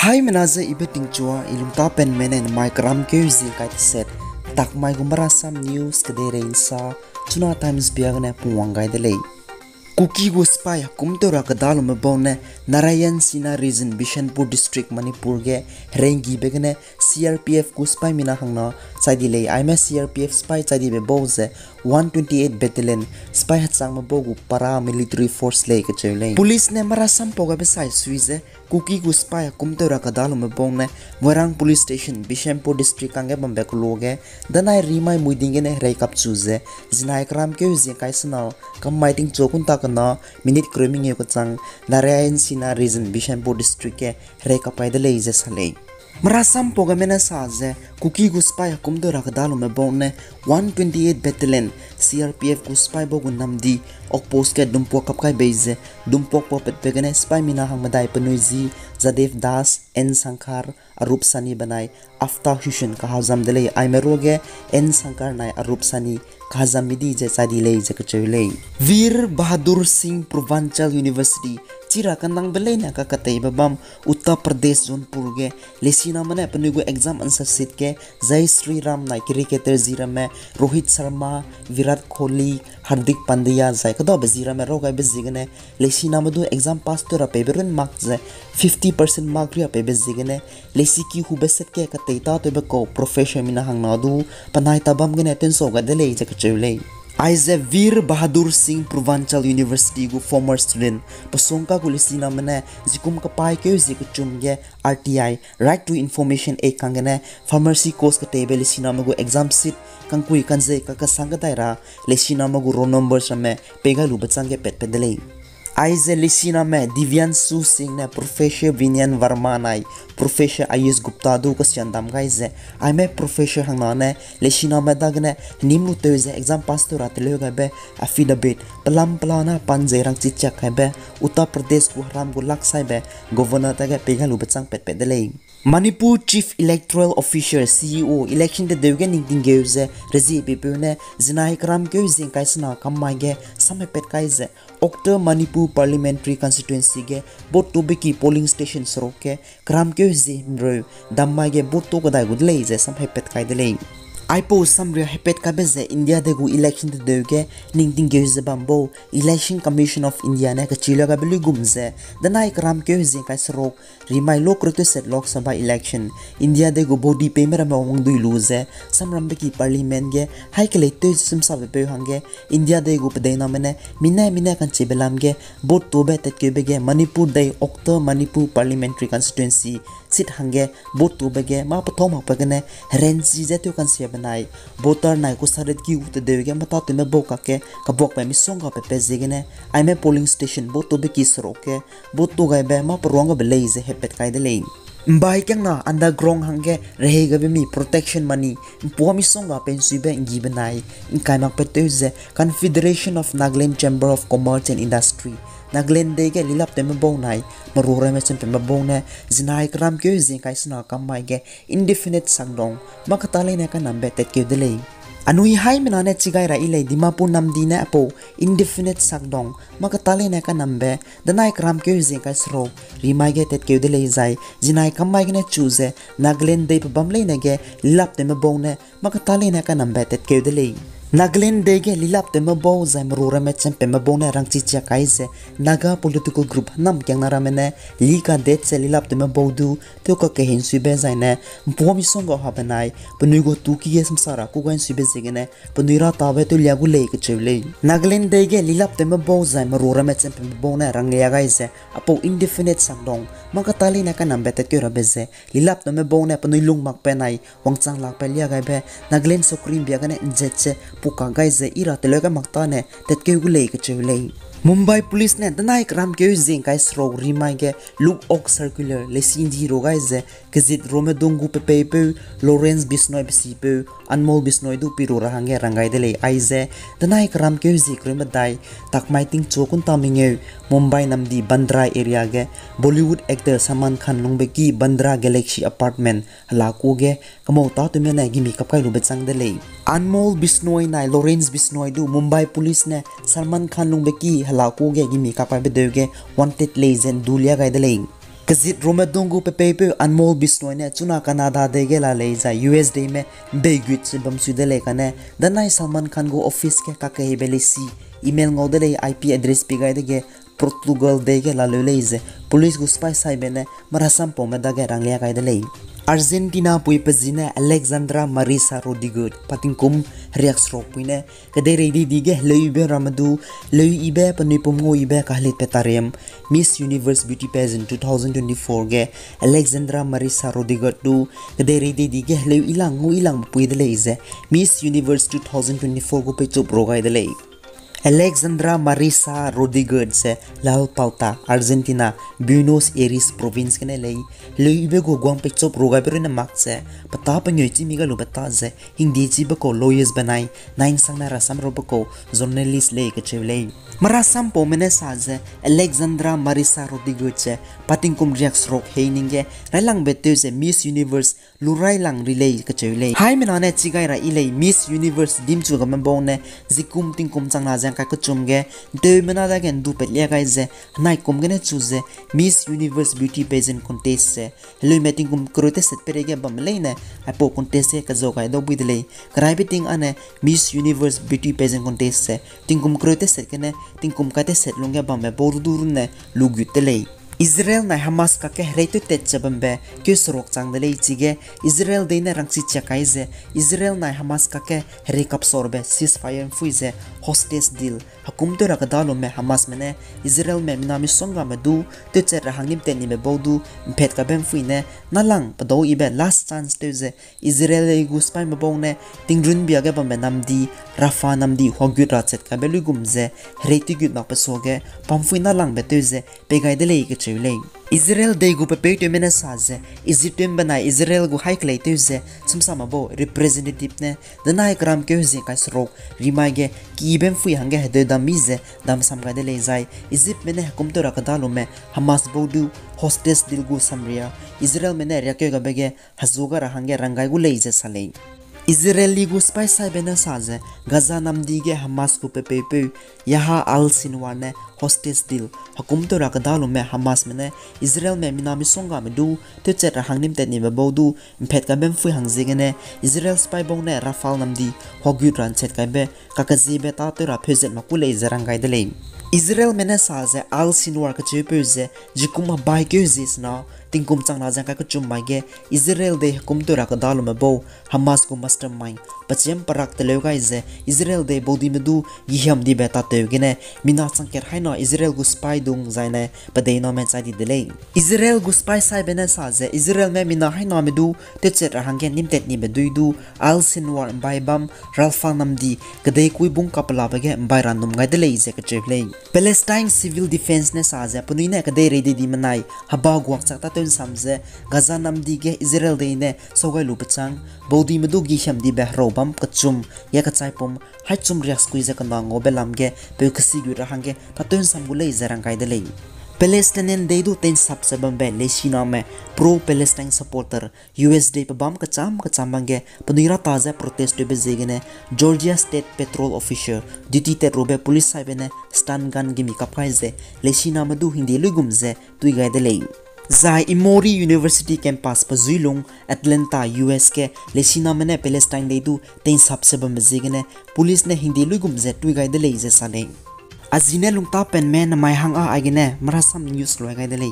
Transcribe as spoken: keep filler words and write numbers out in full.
Haimena ze ibe tingchua, i lungtapenme ne nemai keramkeu zie kai teset, takmai gu Marasam News kedeirei nsa, Chuna Times bia gene pungwang gai de lei. Kuki gu sipai hekum tew ra kedalume bau ne Narayan Sinha Region, Bishnupur District, Manipur ge hereinggibe gene C R P F gu sipai mina hangna chai di lei. Aime C R P F sipai chai dibe bau ze one twenty-eight Battalion sipai hechangme bau gu paramilitary force lei kacheu lei. Police ne marasam pau gabe sai sui ze Kuki gu sipai hekum tew ra kedalume bau ne Moirang Police Station, Bishnupur District kangge bambe keloa ge, danai rimai muiding gene herei kapchu ze, zinai keramkeu zie kai sena, kam mai tingchu kunta kena, minute kereu mengeu kechang, Narayan Sinha Region, Bishnupur District ge herei kap kai de lei ze sa lei. Marasam pau gaime ne sa ze, Kuki gu sipai hekum tew ra kedalume bau ne one twenty-eight Battalion, C R P F gu sipai bau gu namdi, outpost ge dumpuak kap kai bei ze, dumpuak pau petbe gene sipai mina hangmedai penui zi, Jadev Das, N Shankar, Arup Sani benai Afta Hussain kahazam de lei. Aime ruage N Shankar nai Arup Sani kahazam midi ze chai di lei ze kacheu lei. Veer Bahadur Singh Purvanchal University, chira kanangbe leine kakateibe bam Uttar Pradesh Jaunpur ge, lesiname ne penui gu exam answer sheet ge Jai Shri Ram nai cricketer ziramme Rohit Sharma, Virat Kohli, Hardik Pandya zai kedabe ziramme raw gaibe ziegene, lesiname du exam pass tew ra peibe run mark ze fifty percent mark ria peibe ziegene, lesiki hube set ge katei tâtewbe kau professor mina hangna du penai tabam gene tensau gai de lei ze kacheu lei. Aize Veer Bahadur Singh Purvanchal University gu former student, pesongka gu lesiname ne zikum kapaîkeu zie kechum ge R T I, Right to Information Act kanggene pharmacy course kateibe lesiname gu exam seat kangkui kanzei kakesang kadai ra lesiname gu roll numbers ramme pei gai lube chang ge patpat de lei. Aize lesiname Divyanshu Singh ne Professor Vinyan Verma nai Professor Ayush Gupta du kesian dam gai ze, aime professor hangna ne lesiname dagene henim lu tew ze exam pass tew ra teleu gaibe affidavit pelam pelane panzei rangchi chiak kaibe Uttar Pradesh gu heram gu laksaibe governor dage pei gai lube chang patpat de lei. Manipur Chief Electoral Officer, C E O, election tedeu ge ningtingkeu ze rezie pepeu ne zinai keramkeu zie kai sena kam mai ge samhepat kai ze, Okta Manipur Parliamentary Constituency ge vote tube ki polling station seruk ge keramkeu zie himreu dam mai ge vote tu kadai gu de lei ze samhepat kai de lei. Aipau samria hepat kaibe ze India dei gu election tedeu ge ningtingkeu ze bam bau Election Commission of India ne kachilua gaibe luigum ze, danai keramkeu zie kai seruk, rimai lo kereu teset Lok Sabha election, India dei gu body peime ramme wangdui lu ze, samrambe ki parliament ge hai kelei tew ze sumsabe peu hangge, India dei gu pedeiname ne mine mine kanchibe lam ge vote tube tatkeube ge Manipur dei Okta Manipur Parliamentary Constituency seat hangge vote tube ge mâ pethau makbe gene herenchi ze tew kansia benai, voter nai kusarit ki gu tedeu ge mâ tâtewme bau kakge kabuakbe misongga pepe ziegene, aime polling station vote tube ki seruk ge vote tu gaibe mâ peruang gabe lei ze hepat kai de lei. Mbai kiangna underground hangge rehei gaibe mi protection money mpua misongga pensuibe nggi benai ngkai makpat tew ze Confederation of Nagaland Chamber of Commerce and Industry, Nagaland dei ge lilaptewme bau nai meru ramme chempeume bau ne zinai keramkeu zie kai sena kam mai ge indefinite shutdown mâ kata leine kanambe tatkeu de lei. Anui haimena ne chigai ra yi lei Dimapur namdi ne aipau indefinite shutdown mâ kata leine kanambe danai keramkeu zie kai seruk rimai ge tatkeu de lei zai zinai kam mai gene chu ze Nagaland dei pe bam leine ge lilaptewme bau ne mâ kata leine kanambe tatkeu de lei. Nagaland dei ge lilaptewme bau zai meru ramme chempeume bau ne rangchi chiak kai ze Naga political group hênam kiangna ramme ne li kadet ze lilaptewme bau du tew kakehei nsuibe zai ne mpua misongga ha benai penui gu tuki ge samsa ra kû gai nsuibe ziegene penui ra tabe tewlia gu lei kacheu lei. Nagaland dei ge lilaptewme bau zai meru ramme chempeume bau ne ranglia gai ze aipau indefinite shutdown mâ kata leine kanambe tatkeu rabe ze lilaptewme bau ne penui lung makbe nai wangchang lakbe lia gaibe Nagaland sokrim bia gene nzet ze pukak gai ze i ra teleu gai mak tâne tatkeu gu lei kacheu lei. Mumbai Police ne danai keramkeu zie kai seruk rimai ge luk ok circular leisi ndi ru gai ze kezit rume dung gu pepeipeu Lawrence Bishnoi pe sipeu Anmol Bishnoi du piru ra hangge rang gai de lei. Aize danai keramkeu zie kereu medai takmai tingchu kunta mengeu Mumbai namdi Bandra area ge Bollywood actor Salman Khan lungbe ki Bandra Galaxy Apartment hela ku ge kemau tâtewme ne gimi kap kai lube chang de lei. Anmol Bishnoi nai Lawrence Bishnoi du Mumbai Police ne Salman Khan lungbe ki hela ku ge gimi kap kaibe deu ge wanted lei ze ndu lia gai de lei. Kezit rume dung gu pepeipeu Anmol Bishnoi ne chuna Canada dei ge la lei zai U S dei me mbeigut ze bam su de lei kane, danai Salman Khan gu office ge kakeheibe leisi, email ngau de lei I P address pi gai dege Portugal dei ge laleu lei ze police gu sipai saibe ne marasampaume dage ranglia gai de lei. Argentina pui pe zi ne Alexandra Marisa Rodriguez, pa tingkum heriak seruk pui ne, kedeirei dei di ge heleuibe ramme du, heleuibe penui pum nguibe kahelitbe tariam, Miss Universe Beauty Pageant two thousand twenty-four ge Alexandra Marisa Rodriguez du, kedeirei dei di ge heleu ilang ngu ilangbe pui de lei ze Miss Universe two thousand twenty-four gu peichup ro gai de lei. Alexandra Marisa Rodriguez ze Lalpauta, Argentina, Buenos Aires Province gene lei. Heleuibe gu guang peichup ro gaibe runne mak ze, petâ pengeu chîmi galu petâ ze, hingdi chibe kau lawyers benai, nainsang ne rasam rabe kau journalist lei kacheu lei. Marasampaume ne sa ze, Alexandra Marisa Rodriguez ze, pa tingkum riak seruk hei ning ge, railangbe tew ze Miss Universe lu railang ri lei kacheu lei. Haimena ne chigai ra yi lei Miss Universe dimchu game bau ne, zikum tingkum changna ze ngkai kechum ge, nteumena dage ndu petlia gai ze, henai kum gene chu ze, Miss Universe Beauty Pageant Contest ze, heleume tingkum kereu teset peireige bamme leine, aipau contest ge kazau gai dau bui de lei. Keraibe ting âne Miss Universe Beauty Pageant Contest ze, tingkum kereu teset gene, tingkum kai teset lungge bamme bau du du runne lugut de lei. Israel nai Hamas kakge herei tewtat ze bambe keu seruk chang de lei chige, Israel dei ne rangchi chiak kai ze, Israel nai Hamas kakge herei kapsaurbe ceasefire mpui ze, hostage deal, hekum tew ra kedalume Hamasme ne, Israelme mina misonggame du, tewchat ra hangnim tat nibe bau du, mphat kabe mpui ne, nalang pedau yibe last chance tew ze, Israel dei gu sipaime bau ne, tingrunbia ge bambe namdi, Rafah namdi, huagut ra chat kaibe luigum ze, herei tewgut makbe suage, pampui nalangbe tew ze, pei gai de lei kacheu lei. Israel dei gu pepeutewme ne sa ze, Egypt tew benai Israel gu haî kelei tew ze, chumsame bau representative ne, denai keram keu hezie kai seruk, rimai ge, kibe mpui hangge hedeu dam mi ze, damsam gai de lei zai, Egyptme ne hekum tew ra kedalume, Hamas bau du, hostage deal gu samria, Israelme ne riakeu gabe ge, hezu ga ra hangge rang gai gu lei ze sa lei. Israeli gu sipai saibe ne sa ze, Gaza namdi ge Hamas gu pepeupeu, Yahya al-Sinwar ne hostage deal, hekum tew ra kedalume Hamasme ne, Israelme mina misonggame du, tewchat ra hangnim tat nibe bau du, mphat kaibe mpui hang ziegene, Israel sipai bau ne Rafah namdi, huagut ra nchat kaibe, kakeziebe tâtew ra pheuzet mak ku lei ze rang gai de lei. Israelme ne sa ze al-Sinwar kacheupeu ze, zikum hebai keu zie sena, tingkum changna ze ngkai kechum mai ge, Israel dei hekum tew ra kedalume bau, Hamas gu mastermind, pechiam perak teleu gai ze, Israel dei baudime du, gihiamdibe tâtew gene, mina changkat haina Israel gu sipai dung zaine, pedeiname chai di de lei. Israel gu sipai saibe ne sa ze, Israelme mina hainame du, tewchat ra hangge nimtat nibe dui du, al-Sinwar mbai bam, Rafah namdi, kedeikui bung kapelabe ge mbai ra num gai de lei ze kacheu lei. Palestine Civil Defense ne sa ze, penui ne kedeirei dei di menai, heba guakchak tâtew nsam ze, Gaza namdi ge Israel dei ne, sau gai lu pechang, baudime du gihiamdibe herau bam kechum, ge kechaipum, haichum riakskui ze kena ngaube lam ge, peu kesigut ra hangge, tâtew nsam gu lei ze rang gai de lei. Palestinian dei du teinsap ze bambe leisiname, pro-Palestine supporter, U S dei pebâm kecham kecham bang ge, penui rata ze protest tewbe ziegene, Georgia State Patrol Officer, duty tat rube police saibe ne stun gun gemi kap kai ze, leisiname du hingde luigum ze tui gai de lei. Zai Emory University campus pe zuilung Atlanta, U S ge, leisiname ne Palestine dei du teinsap ze bambe ziegene, police ne hingde luigum ze tui gai de lei ze sa lei. Azine lungtapenme namai hang â aigene, marasam news loi gai de lei.